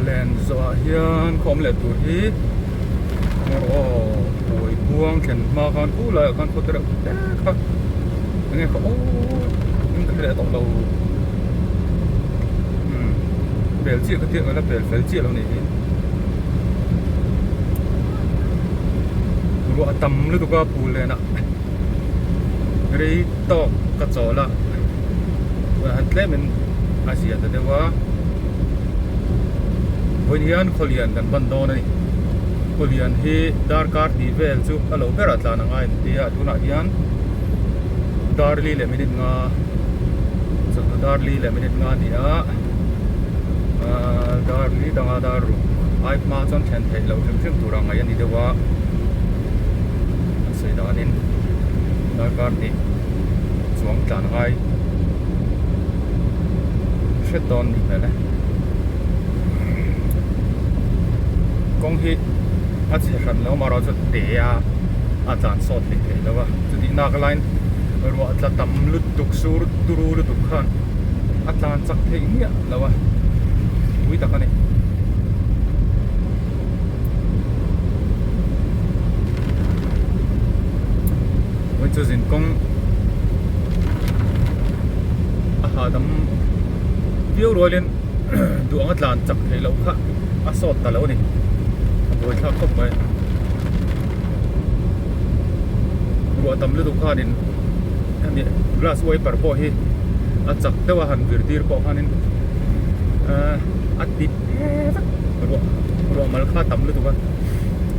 Len zawhah hian khaw awm leh tur hi aw kawi buang thlen hma khan khu laiah khan khaw te reuh te kha enge kha aw in ka hre leh tawh lo umm pel chiah ka tia la pel fel chiah lo nih hi ruah a tam lutuk a phul lenah rei tawk ka chawl a han tlem in a zia ta deuh a vawiin hian khawlian kan ban dawn a ni khawlian hi darkar hnih vel chu a lo berah tlan a ngai an ti a tunah hian dar li leh minute nga chawhnu dar li leh minute nga a ni a ahh dar li danga dar ruk ai hma chuan thlen theih loh hrim hrim tur a ngaih a ni deuh a an sawi danin darkar hnih chuang tlan a ngai hret dawn ni hmel e kawng hi a chhe hran lo amaherawh chu te a a tlan sawt hlei thei lo a chutih nak laiin ruah tla tam lutuk sur turu lutuk khan a tlan chak theih miah lo a pui tak a ni. Vawiin chu zin kawng a hahdam viau rualin duh anga tlan chak theih loh kha a sawt ta lo a ni a buaithlak khawp mai ruah tam lutuk khanin hemi glass wiper pawh hi a chak deuh a han vir tir pawh khanin ahh a ti vek ruah ruah mal kha a tam lutuk a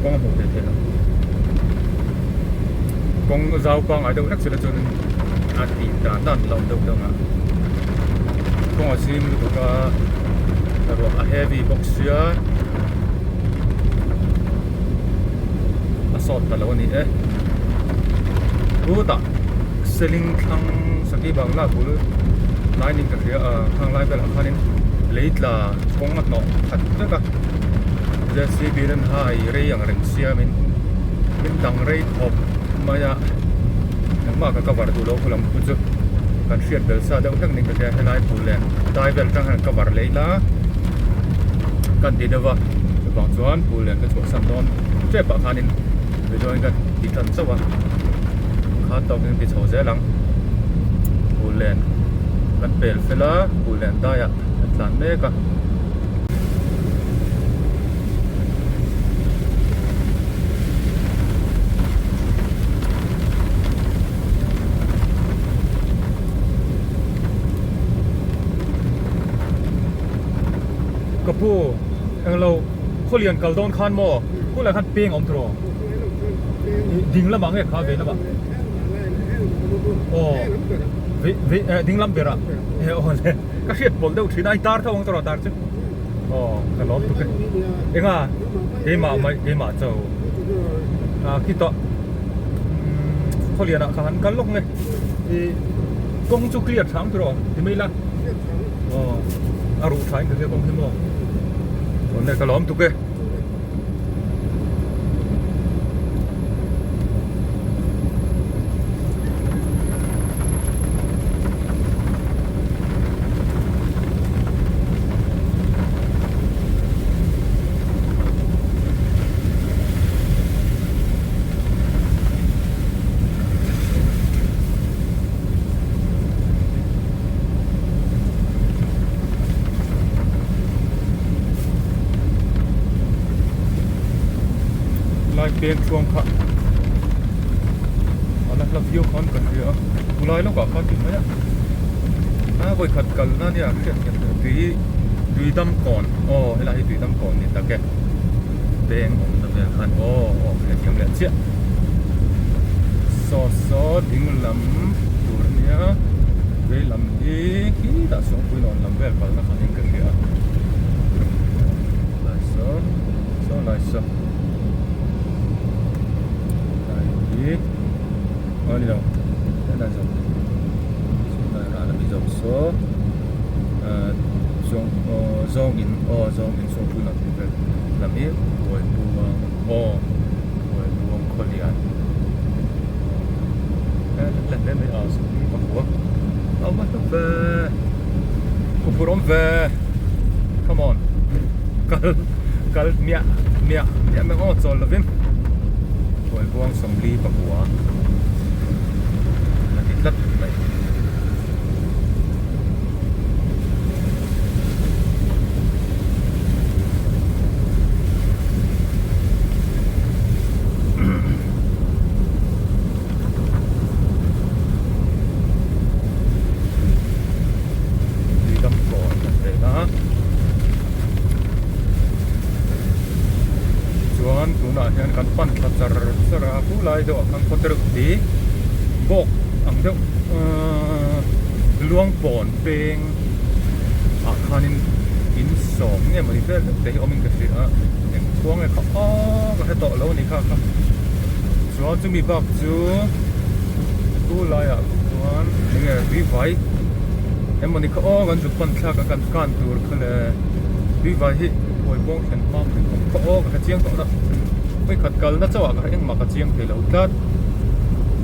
kawng a hmuh theih theih loh kawng zau pangngai deuh hlek chu la chuanin a tih dan dan la awm deuh deuh a kawng a zim lutuk a ruah a heavy bawk sia a sawt ta lo a ni e chutah seling thlang saki bangla bul lai niin ka hria a khang lai velah khanin lei tla kawng a hnawh khat vek a J C B nen hai rei ang reng siamin min dang rei khawp mai a engmah ka cover duh lo khulam khu chu kan hriat bel sa deuh hlek niin ka hria helai phul leh dai vel atang hian cover leh ila kan ti deuh va chuvang chuan phul nen ka chhuahsan dawn tep ah khanin video in ka ti tan chauh a khan tawkin ti chho zel ang phul len kan pel fel a phul len daiah kan tlan mek a. Ka pu englo khawlian kal dawn khan maw khulai khan peng a awm tawh ding lamah nge kha vei lamah aw vei vei ding lam berah aw le ka hriat pawlh deuh thin a i tar tho ang tawh tar chu aw ka lawm tuk e enga keimah mai keimah cho a khitah khawlianah ka han kal lawk nge ih kawng chu clear tha ang tawh ti mai la aw a ruh tha in ka hria kawng hi maw awle ka lawm tuk e. Lai peng chuang kha a la hla viau khan ka hria a chu lai lawkah khan ti mai a a vawi khat kalna nia hriat nghet loh tui tui dam kawn aw helai hi tui dam kawn ni tak e peng awmna vel khan aw aw ka hrethiam leh chiah saw saw ding lam tur a nia vei lam hi khitah suangpui lawn lam vel kalna kha niin ka hria a lai saw saw lai saw lai hi aw ni lo helai zawk lai rah lam hi zawk saw ah zawng aw zawng in aw zawng in suangpui lawn tih vel lam hi buai buang aw buai buang khawlian la hle mai a sawm ka hmu a a va hlu ve ku phur awm ve come on. kal kal miah miah miah mai aw chawl lovin Phuaibuang 49 a ti tlat mai. Tuidam kawn kan vel a tichuan tunah hian kan pan thla char char a hu lai deuh ah khan khaw te reuh ti bawk ang deuh ahh luang pawn peng ah khanin in sawm nge mawni vel deuh te hi awmin ka hria a eng khua nge kha aw ka hre tawh lo a ni kha kha chuan chumi bak chu chu laiah chuan enge tui vai emawni kha aw kan zuk pan thlak a kan kan tur kha le tui vai hi khawi buang thlen hma mawni awm kha aw ka hre chiang tawh lo vawikhat kalna chauh ah ka hre engmah ka chiang thei lo tlat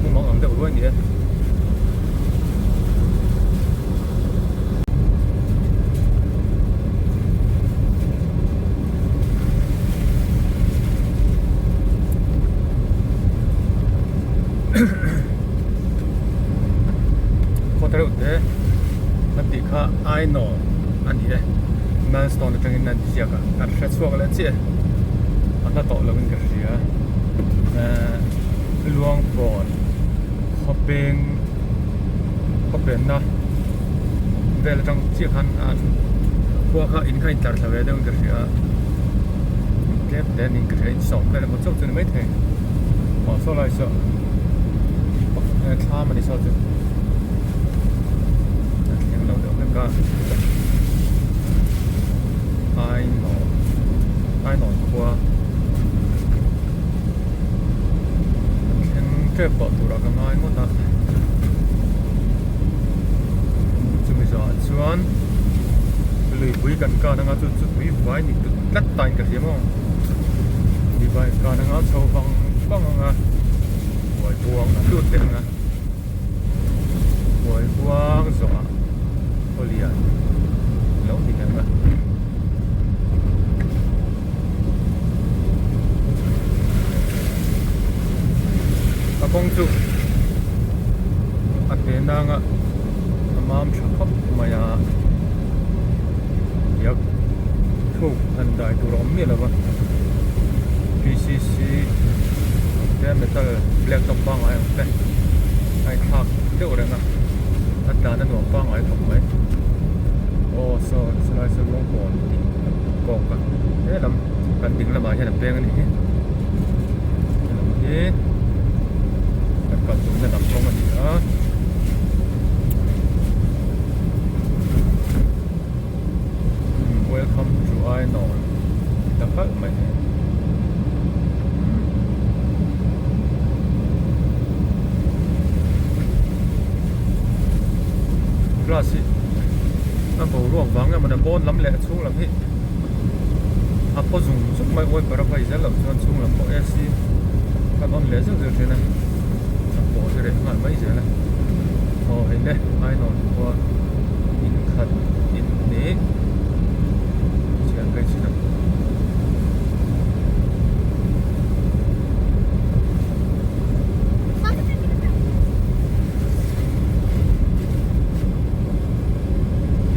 mumang ang deuh ruai a ni e. Khaw ta reuh te kan tih kha Ainawn a ni e milestone atangin an ziak a kan hre chhuak leh chiah e a hla tawh lovin ka hria ehh Luangpawn khawpeng khawpenna vel atang chiah khan a khua kha in kha intlar thla ve deuhin ka hria a tlem te niin ka hria insawm vel emaw chauh chu ni maithei aw saw lai saw thlam a ni saw chu a thleng lo deuh hlek a Ainawn Ainawn khua thleng tep tawh turah ka ngai ngawt a chumi zawhah chuan luipui kan kan anga chu chu tui vai ni tlat tain ka hria maw tui vai kan anga chho vang vang anga buai buang an lut leh anga buai buang zawhah khawlian lo ni leh anga. A kawng chu a te nang a a mam tha khawp mai a riak thuk han dai tur a awm miah lo va P C C te metal black top pangngai ang te a inthlak deuh reng a a tlan a nuam pangngai khawp mai aw saw chulai saw ruang pawn tih kawk a helam kan ding lamah hian a peng a nih hi helam hi kan kal tumna lam kawng a ni a welcome to Ainawn ti ta khalh mai hi glass hi a boruak vang emaw ni pawn lam leh a chhung lam hi a phaw zung zung mai wiper a vai zel loh chuan chhung lam pawh ac kan on leh zeuh zeuh thin a a pawh hi reh nghal mai zel a aw hei le ainawn khua in khat in hnih chhiar phei chin a.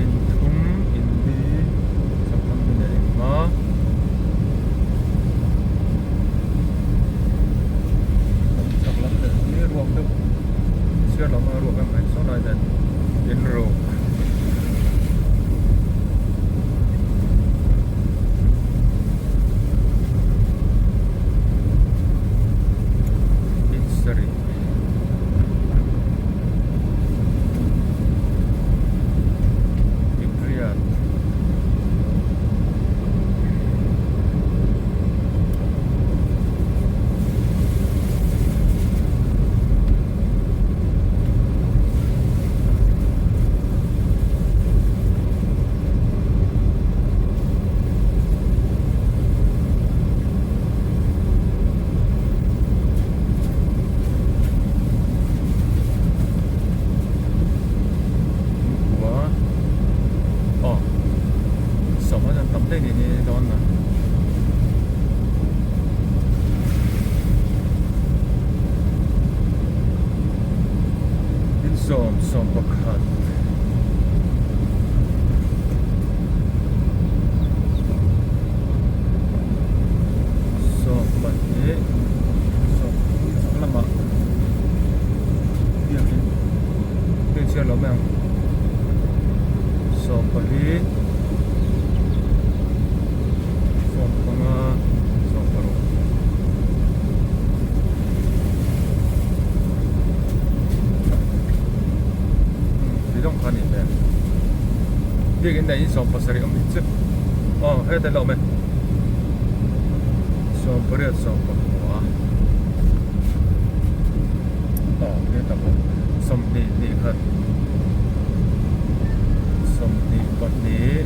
In thum in li chak lam hi leh engma chak lam leh hi ruak deuh chhiar lam a ruak em mai sawn lai hian in ruk. daih ni ni dawn a. In sawm sawm pakhat. 20 sawm lamah biakin biak chhiar lo mai ang 14 15 16 ti zawng kha a nih hmel biakin nei in 17 awm hi chu aw heta la awm e 18 19 aw heta pawh 20 hnih khat 22 23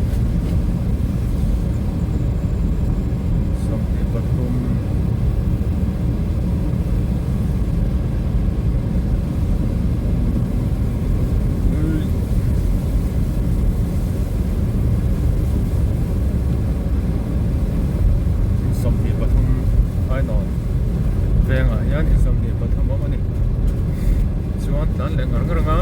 23 Ainawn vengah hian in 23 awm a ni chuan tlan leh ngar ngar ang a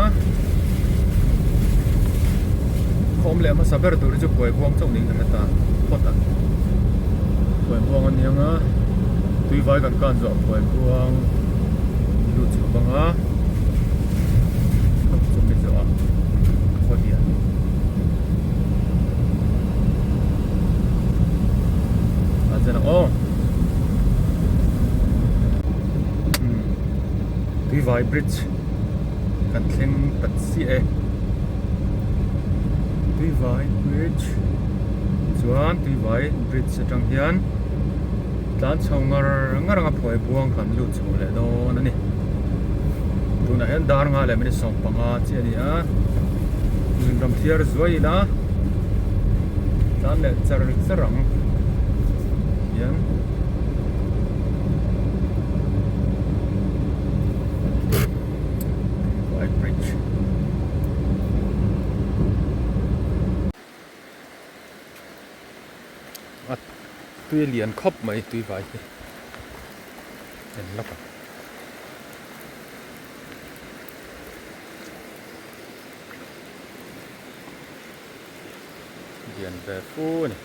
khawm leh hmasa ber tur hi chu Phuaibuang chauh niin ka hre ta phawt a Phuaibuang a ni ang a tuivai kan kan zawh Phuaibuang lut chho bang a chumi zawh ah khawlian a chen ang aw tuivai bridge kan thleng ta chiah e tuivai bridge chuan tuivai bridge atang hian tlan chho ngar ngar anga phuai buang kan lut chho leh dawn a ni tunah hian dar nga leh minute 15 chiah a ni a zun ram thiar zuai ila tlan leh char char ang hian White Bridge. A tui a lian khawp mai tui vai hi en lawk ang. Lian ve fu a ni.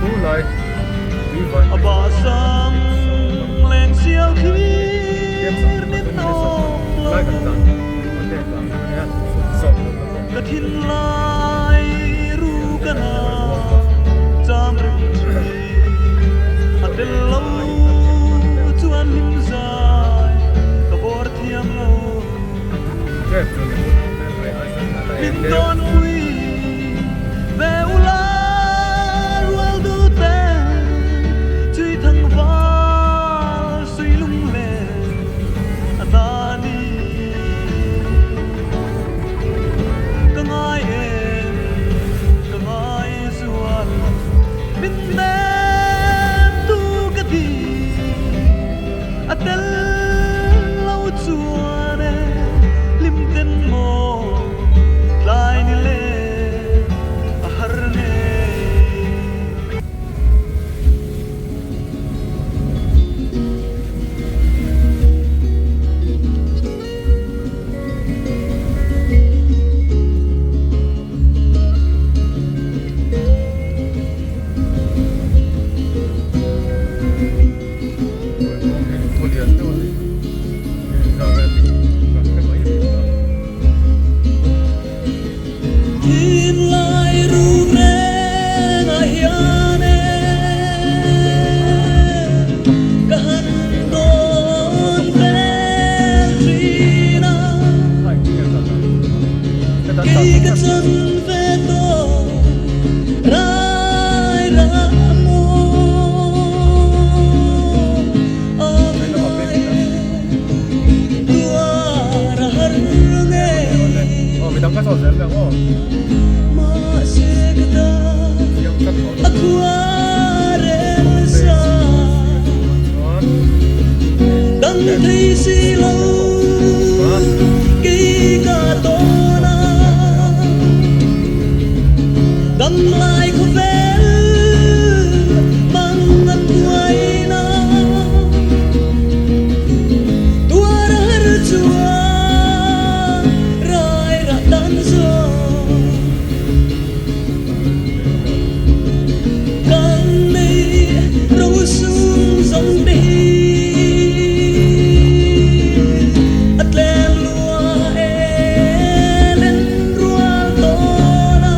Khu lai tui vai A ba sang leng sial thlir min awm lo. Lai kan tlan a te tlan a nia sawm Ka thin lai ru ka na cham reng thin. A tel lo chuan hlim zai ka bawr thiam lo. Tep chu ni Min tawn pui ve u la rual du te chui thang val sui lung len a na ni. Ka ngai em, ka ngai zual, min nem tu ka ti, a tel lo chuan e hlim ten maw tlai ni le a har ngei. Thinlai ruk reng ah hian e ka han dawn vel thin a, kei ka chan ve tawh rai ram aw a ngai e tuar a har ngei. Mahse ka ta a khua rel sa dang thei si lo kei ka tawn a dam lai khawvel mang an buaina tuar a har chuan rai rah tan zawk kan nei ro sung zawng te hi a tlem lua e len rual tawn a.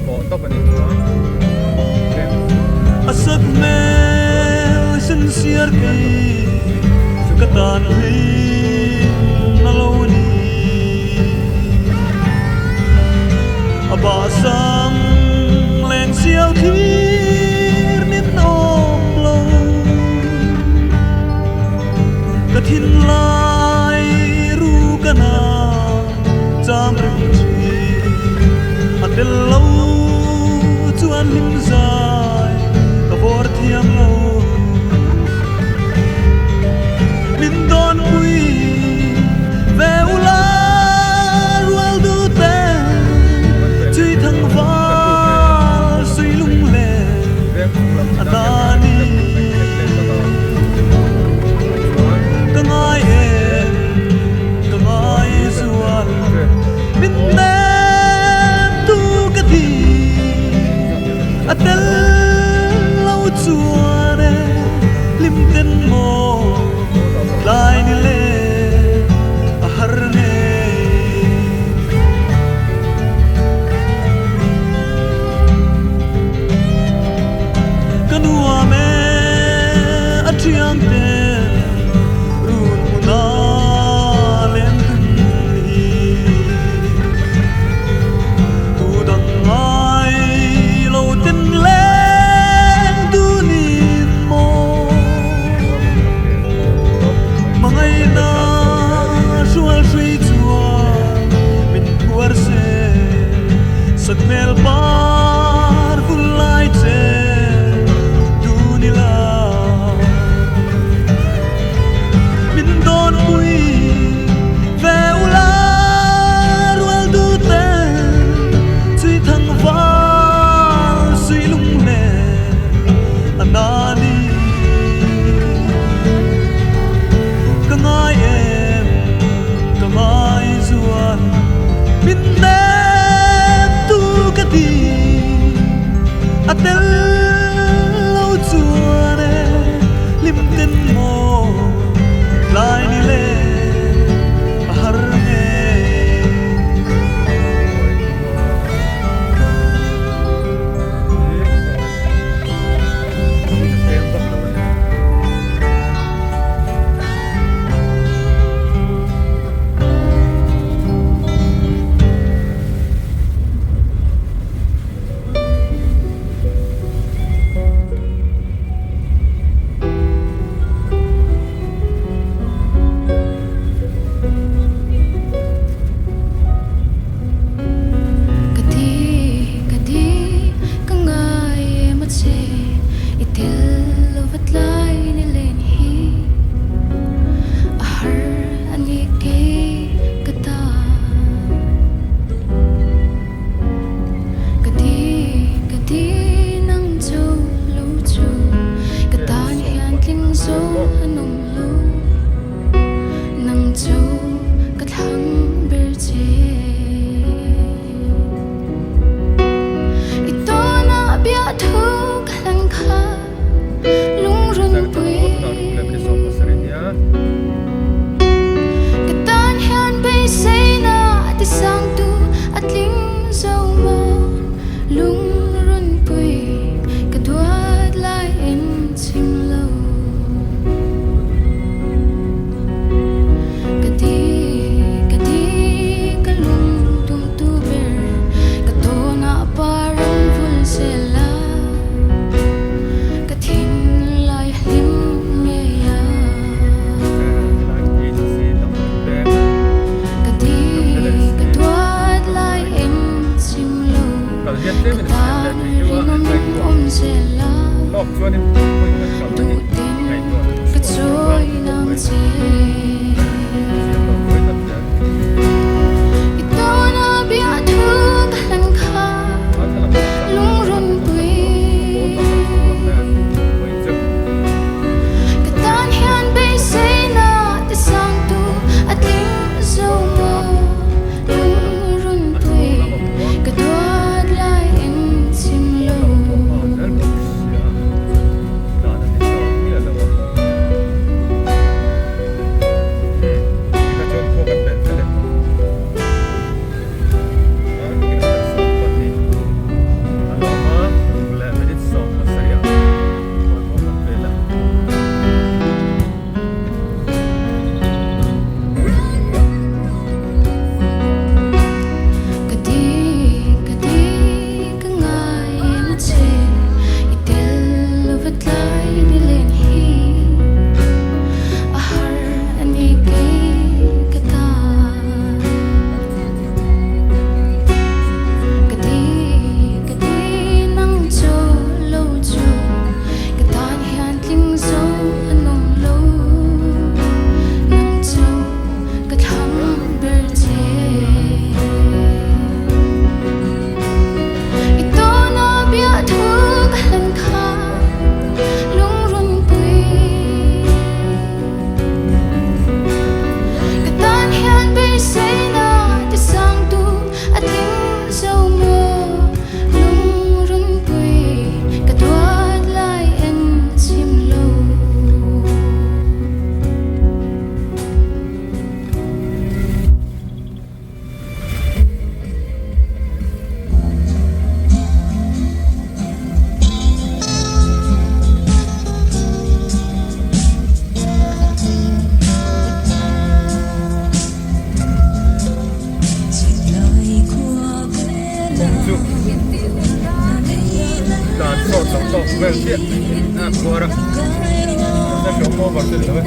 pawh tawp a nih chuan A sak hmel sen siar kei ka tan hlim a lo ni. A bahsang leng sial thir nin awm lo. Ka thinlai ru ka na cham reng thin. A tel lo chuan hlim zai ka vawr thiam lo. Min dawn pui ve ula rual du te chui thang val sui lung len a ta ni. Ka ngai em ka ngai zual min nem tu ka ti a tel lo chuan e hlim ten maw tlai ni le a har ngei. Ka nuam e a thiang te run hmun a len dun hi. Tu dang ngai lo ten leng dunin maw Hmangaihna hrual hrui chuan min phuar se sakhmel par vul lai che dun ila. Min dawn pui ve ula rual du te chui thang val sui lung len a na ni. Ka ngai em ka ngai zual min nem tu ka ti a tel lo chuan e hlim ten maw tlai ni le a har ngei. Ka ti ka ti ka ngai em a che i tel lo va tlai ni len hi a har a ni kei ka ta. Ka ti ka ti nang chu lo chu ka tan hian tling zo an awm lo nang chu ka thlang ber che. I tawnah biahthu ka hlan kha lungrunpui. Ka tan hian beiseina ti sangtu a tling zo maw lungrunpui ka duat lai en chim lo. Ka ti ka ti ka lungtumtu ber ka tawnah par an vul zel a ka thinlai hlim ngei a. Ka ti ka duat lai en chim lo ka tan rinawm awm zel a duhten ka chawi nang che. I tawna biahthu ka hlan kha lungrunpui. Ka tan hian beiseina ti sangtu a tling zo maw lungrunpui ka duat lai en chim lo. Kawng chu tlan sawt lo tawk vel chiah a khuar a, a hreawm over chu ni lo e.